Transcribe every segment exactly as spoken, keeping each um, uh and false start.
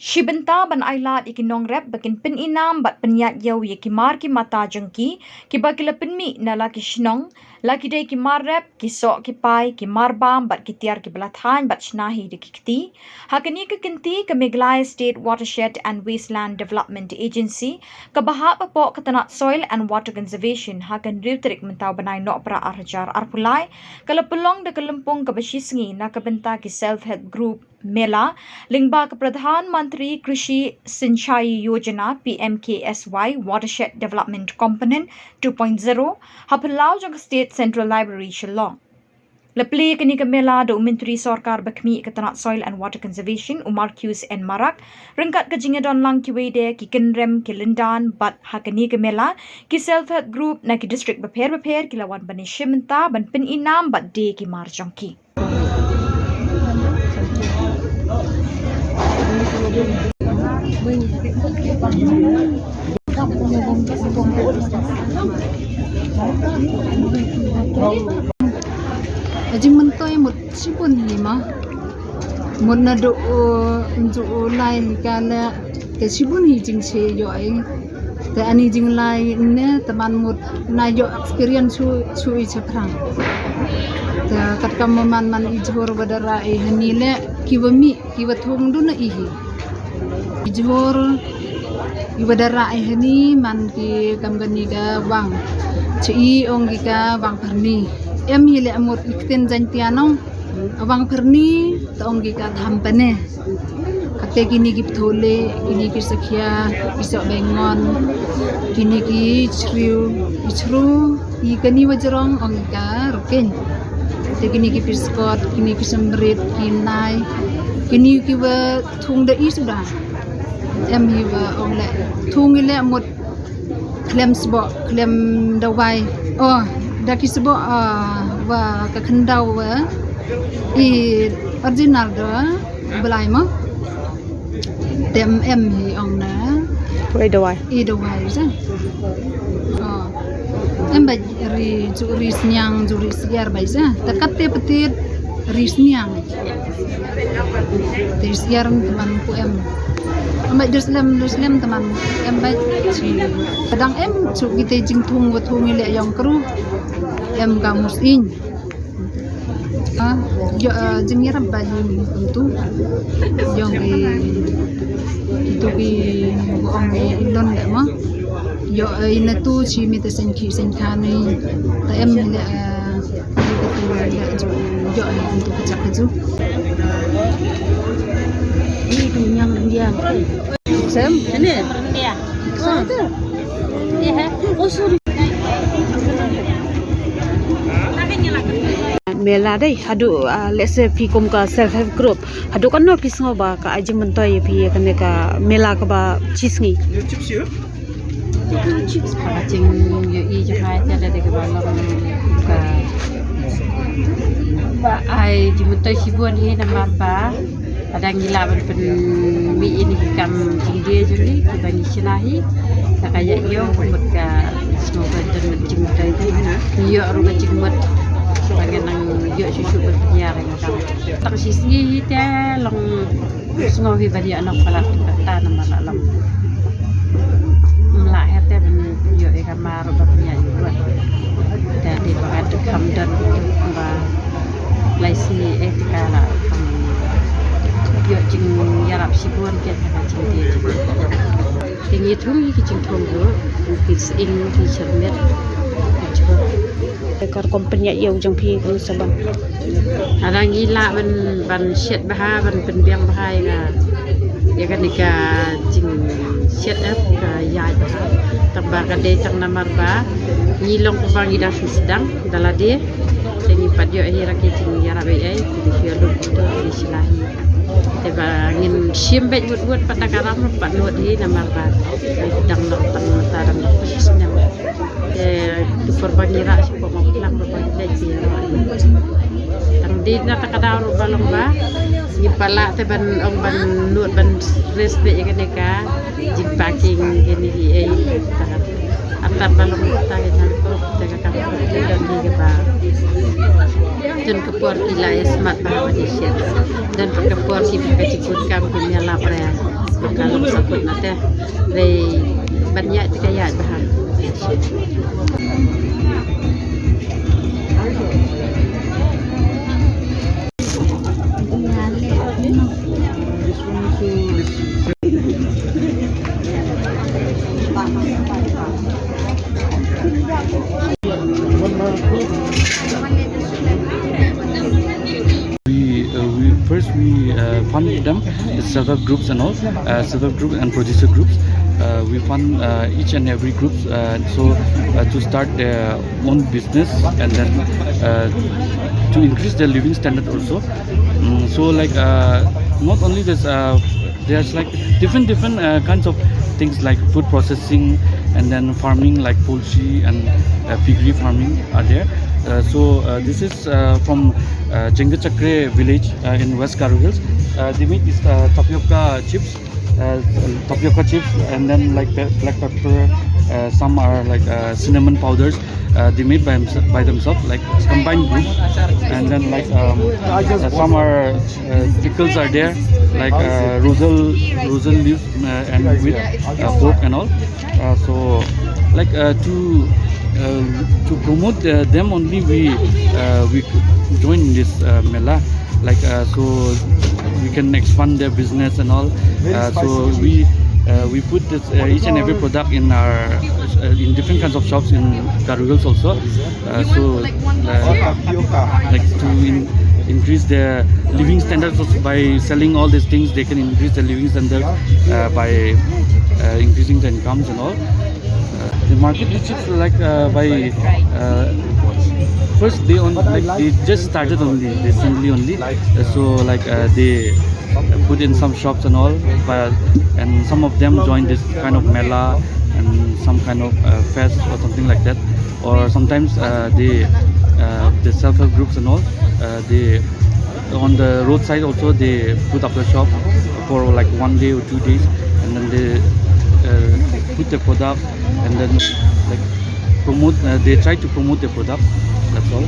Shi bynta ban ailad ïa ki nongrep ba kin pynïainam bad pynïaid ïew ïa ki mar ki mata jong ki, kiba ki la pynmih na la ki shnong, la ki dei ki mar rep, ki soh ki pai, ki mar bam bad ki tiar kiba la thaiñ bad shna hi da ki kti. Ha kane ka kynti ka Meghalaya State Watershed and Wasteland Development Agency, kaba hap hapoh ka tnat Soil and Water Conservation, ha ka hynriew tarik mynta u bnai Nohprah ar hajar arphew lai, ka la pynlong da ka lympung kaba shisngi na ka bynta ki Self Help Group Mela, lyngba ka Pradhan Mantri Krishi Sinchai Yojana, P M K S Y, Watershed Development Component two point zero, ha phyllaw jong ka State Central Library, Shillong. La plie kane ka mela da u Myntri Sorkar ba khmih ka tnat Soil and Water Conservation, u Marcuise N Marak, ryngkat ka jingïadon lang kiwei de ki kynrem ki lyndan bad ha kane ka mela, ki Self Help Group na ki district bapher bapher ki la wan ban ïashim bynta ban pynïainam bad die ki mar jong ki. Jingmyntoi mut shibun hi ma. Mut naduh u, naduh u lai hi ka la, te shibun hi jingshai ïoh hi. Te ani jinglai ne te man mut na ïoh experience shu, shu i chaphrang. Te katkam ma man man i jhur ba da rah i hani le ki wa mih, ki wa thung duna i hi. I jhur i wa da rah i hani man ki kam kani ka wang. Chi i ong ki ka wang pharni. Em hi le mut i ktien Jaiñtia nong. Wang pharni te ong ki ka tham pane. Kate kini ki pthole, kini ki sakhia, ki soh baingon, kini ki chriu, ki chru, i kani wa jrong ong ka rukin. Te kini ki piskot, kini ki semrit, ki nai, kini ki wa thung da i suda. Em hi wa ong le, thung i le mut khlem sboh, khlem dawai. Oh, da ki sboh, ah, wa ka khyndaw wa i original da blai mo. Tem em hi ong na. Wai dawai. I dawai sa. Oh. Em ba ri ju ri sniang ju ri siar bai sa. Takat te petit ri sniang. Te siar teman ku em. Amai Jerusalem, Jerusalem teman em bai chi. Kadang em chu kita jingthung wa thung ile yang kru. Em ka mus in. Ah, yo, ah, jingyarap bai ni tentu. Yang ki itu ki ong ni ilon le ma. Yo, eh, ina tu chi mi te sen ki sen kani. Ta em le, eh, Sem? Ini? Iya. Iya, he? Oh, sorry. Mela dei, haduh, ah, let's say, phi kum ka self help group. Haduh katno phi sngew ba ka ai jingmyntoi ïa phi ïa kane ka mela kaba chisngi. Ka jingïohi jong nga te da dei kaba long kaba ai jingmyntoi shibun hi namar ba lada ngi lah ban pynmih ïa kine ki kam jingdie jong ngi kiba ngi shna hi. Ka ka ïa ïoh ka mut ka sngewbha don jingmyntoi. Ngi ïoh ruh ka jingmut ba ngi nang ïoh shuh shuh ban pynïar ïa ka kam. Tang shisngi hi te long Sngewbha hi ban ïoh nongpalat kata namar la long. Mla hete ban ïoh ïa ka mar ba pynïaid ïa ka. Te dei ba ka dei kham don ba lai sngi eh te ka la kham ïoh jingïarap shibun ke ka jingdie jingdie. Te ngi thung hi ki jingthung ruh ki sying ki syrmiat. Ka rukom pynïaid ïa u jong phi ka sa bang. Lada ngi lah ban, ban shet bha, ban pynbiang bha ïa ka, ïa kane ka jingshet eh, ka ïaid bha. Tang ba ka dei tang namar ba ngi long kumba ngi dang shu sdang da lade. Te ngi pat ïoh hi ra ki jingïarap ei ei, ki dei ïa lut ki dei sila hi. Te ba ngin shim beit wut wut pat da ka ram pat lut hi namar ba dang long tang mynta dang long phi snem. Te tu por ba ngi rah shu pom lang ba ngi dei ti. Tang di na ta ka daw ruh ba long ba ngi pala te ban ong ban nud ban rest be ïa kane ka jingpacking kane hi ei. Ata ba long ta ka jang ko te ka kam te don hi ka ba. Don ka por ki la smat ba ba di shet. Don ka por ki ba ka jingkut kam ki nia la prea. Ka long sa kut na te. Dei ban ïaid te ka ïaid bha. We, uh, we first we uh, fund them, the self-help groups and all, uh, self-help group and producer groups. Uh, we fund uh, each and every group, uh, so uh, to start their own business and then uh, to increase their living standard also. Mm, so like uh, not only this, uh, there's like different different uh, kinds of things like food processing and then farming like poultry and uh, piggery farming are there. Uh, so uh, this is uh, from uh, Jengachakre village uh, in West Garo Hills. Uh, they make this uh, tapioca chips, uh, tapioca chips, and then like pe- black pepper. Uh, some are like uh, cinnamon powders. Uh, they made by, themse- by themselves, like combined group, and then like um, uh, some are uh, pickles are there, like uh, rosal rosal leaf uh, and with uh, pork and all. Uh, so like uh, to uh, to promote uh, them only we uh, we join this uh, mela, like uh, so we can expand their business and all. Uh, so we uh, we put this, uh, each and every product in our uh, in different kinds of shops in Garo Hills also. Uh, so uh, like to in, increase their living standards also by selling all these things, they can increase their living standards uh, by uh, increasing the incomes and all. Uh, the market reaches like uh, by uh, first they on like they just started only recently only. Uh, so like uh, they put in some shops and all, but and some of them join this kind of mela and some kind of uh, fest or something like that. Or sometimes uh, they uh, the self-help groups and all uh, they on the roadside also they put up a shop for like one day or two days, and then they uh, put the product and then like promote uh, they try to promote the product. That's all.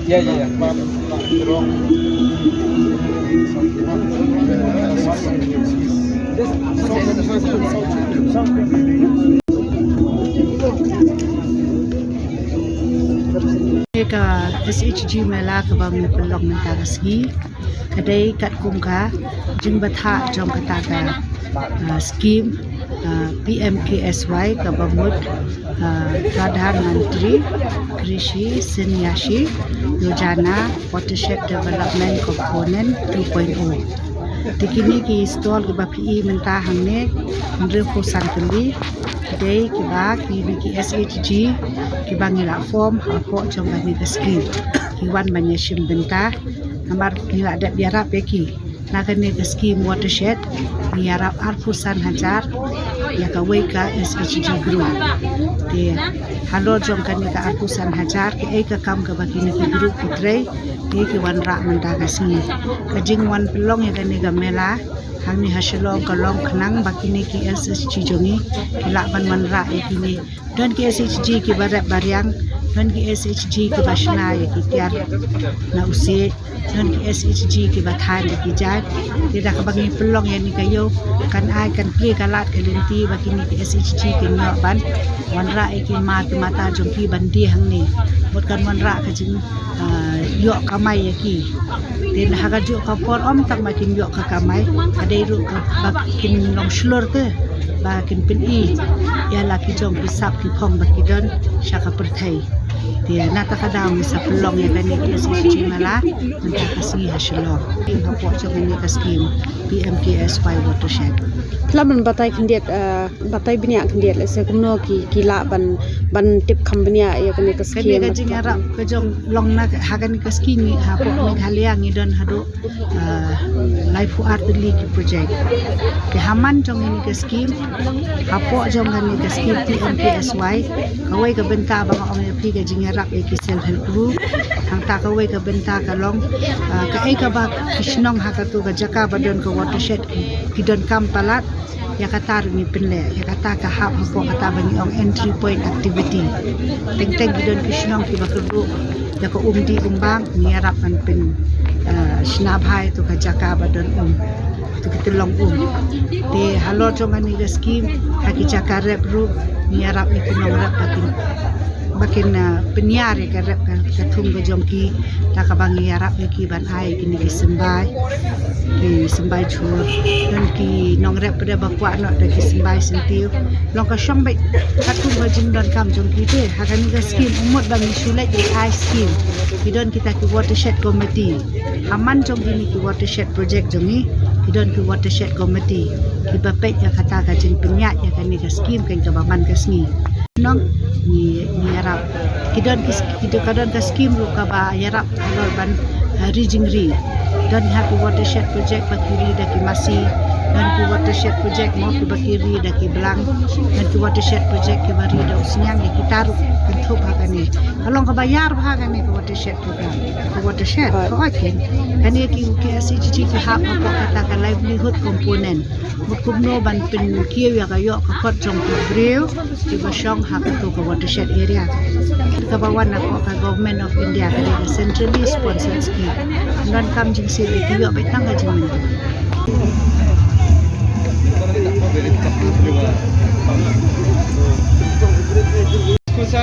Yeah, yeah, yeah. Ka S H G mela kaba me pynlong mynta ka sngi ka dei katkum ka jingbthah jong kata ka uh, scheme uh, P M K S Y kaba mut uh, Pradhan Mantri Krishi Sinyashi Yojana Watershed Development Component two point oh. Te kine ki stall kiba phi i mynta hangne hynriewphew san tylli. Dei kiba ki dei ki S H G kiba ngi la form hapoh jong kane ka scheme. Ki wan ban ïashim bynta namar ngi la dep ïarap ïa ki. Na kane ka scheme Watershed ngi ïarap arphew san hajar ïa kawei ka S H G group. Te halor jong kane ka arphew san hajar kaei ka kam kaba kine ki group ki trei, te ki wanrah mynta ka sngi. Ka jingwan pynlong ïa kane ka mela hangne ha Shillong ka long khnang ba kine ki S H G jong ngi ki lah ban wanrah ïa kine. Don ki S H G kiba rep ba riang, don ki S H G kiba shna ïa ki tiar na u siej, don ki S H G kiba thaiñ ïa ki jaiñ. Te da kaba ngi pynlong ïa kane ka ïew kan ai kan plie ka lad ka lynti ba kine ki S H G kin ïoh ban wanrah ïa ki ma ki mata jong ki ban die hangne. Bad kan wanrah ka jing ah, ïoh kamai ïa ki. Te ha kajuh ka por ym tang ba kin ïoh ka kamai, ka dei ruh kaba kin long shlur te ba kin pyni ïa la ki jong ki sap ki phong ba ki don sha ka pyrthei. Te na kata ka daw ngi sa pynlong ïa kane ka S H G mela mynta ka sngi ha Shillong. Hapoh jong kane ka scheme P M K S Y Watershed. Phi lah ban batai khyndiat, ah, batai bniah khyndiat lehse kumno ki, ki lah ban, ban tip kham bniah ïa kane ka scheme. Kane ka jingïarap ka jong long na ha kane ka scheme ngi hapoh Meghalaya ngi don haduh ah, laiphew ar tylli ki project. Te ha man jong kane ka scheme hapoh jong kane ka scheme P M K S Y, kawei ka bynta ba nga ong ïa phi ka jingïarap ïa ki self help group. Hangta kawei ka bynta ka long ah, kaei kaba ki shnong ha katu ka jaka ba don ka watershed ki, ki donkam palat. Ïa kata ruh ngi pynleh, ïa kata ka hap hapoh kata ba ngi ong entry point activity. Teng teng ki don ki shnong kiba kyrduh ïa ka um dih um bang, ngi ïarap ban pyn, eh, shna bha ïa tu ka jaka ba don um, tu ki tyllong um. Te halor jong kane ka skim, ha ki jaka rep ruh ngi ïarap ïa ki nongrep ba kin, ba kin, eh, pynïar ïa ka rep ka, ka thung ka jong ki, da kaba ngi ïarap ïa ki ban ai kine ki symbai, ki symbai jhur. Don ki nongrep pat ba kwah noh da ki symbai syntiew. Long ka shong beit ka thung ka jingdonkam jong ki te. Ha kane ka skim, u mut ba ngi shu leit ïa ai skim, ki don kita ki watershed committee. Ha man jong kine ki watershed project jong ngi, ki don ki watershed committee kiba peit ïa kata ka jingpynïaid ïa kane ka skim, kan kaba man ka sngi. Nong, ngi, ngi ïarap. Ki don ki, ki don, ka don ka skim ruh kaba ïarap halor ban, eh, ri jingri. Don ha ki watershed project ba ki ri da ki masi. Don ki watershed project mo kiba ki ri da ki blang. Don ki watershed project kiba ri da u sniang, ïa kita ruh kynthup ha kane. Ka long kaba ïar bha kane ka watershed program. Ka watershed, ka oi ken. Kane ki, ki S H G ki hap hapoh kata ka livelihood component. Mut kumno ban pynkiew ïa ka ïoh ka kot jong ki briew kiba shong ha kato ka watershed area. Kaba wan napoh ka Government of India, ka dei ka centrally sponsored scheme. Ngan kam jingsiew, ki ïoh beit tang ka jingmyntoi. Kung sa,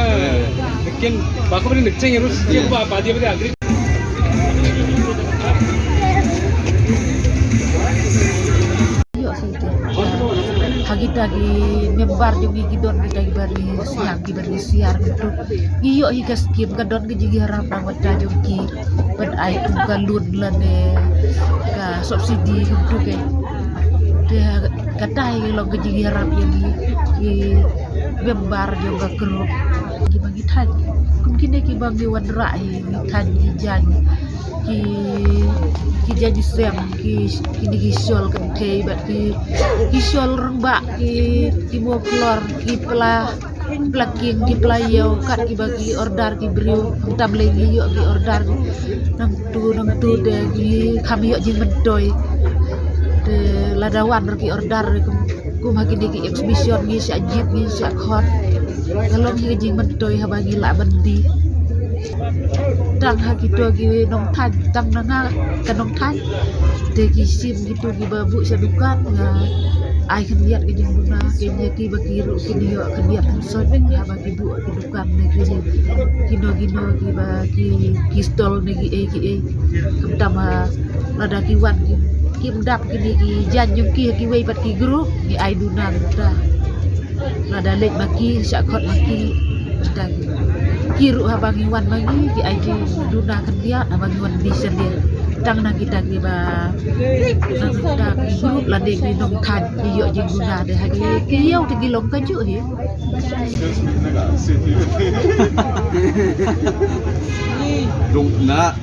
lekin, ba ko bri nek cheng rus, ba, ba dia bri agri. Ïoh siti. Ha kita ki member jong ngi ki don kita ki bari siang, ki bari siar gitu. Ngi ïoh hi ka skim, ka don ka jingïarap na bynta jong ki. Ban ai kum ka loan lane ka subsidy kum tu ke. Te kata hi long ka jingïarap ïa ngi, ki member jong ka group. Kiba ngi thaiñ. Kum kine kiba ngi wanrah hi, ngi thaiñ, ngi jaiñ. Ki, ki jaiñ sem, ki, kine ki shol kynthei bad ki, ki shol rangbah, ki, ki mo klor, ki pla, pla king, ki pla ïew, kat kiba ki order ki briew, tam lei ngi ïoh ki order. Nangtu, nangtu te ngi kham ïoh jingmyntoi. Te lada wan ruh ki order kum, kum ha kine ki exhibition ngi shah jied, ngi shah khot. Ka long hi ka jingmyntoi haba ngi lah ban die. Tang ha kito ki nongthaiñ, tang na nga ka nongthaiñ. Te ki shim kito kiba buh sha dukan, nga ai khyndiat ka jingduna, kane kiba ki ruh kin ïoh khyndiat khynsoit haba ki buh ki dukan ne ki, kino kino kiba ki, ki stall ne ki ei ki ei. Khamtam ha lada ki wan ki, kim dap kine ki jaiñ jong ki ha kiwei pat ki group, ngi ai duna mynta. Lada leit ma ki, shah khot ma ki. Mynta ki ruh haba ngi wan ma ngi, ki ai jingduna khyndiat haba ngi wan die sha die. Tang na kita kiba, na kita ki group lane ki nongthaiñ ki ïoh jingduna de ha ki, ki ïew te ki long kajuh hi. Dong na.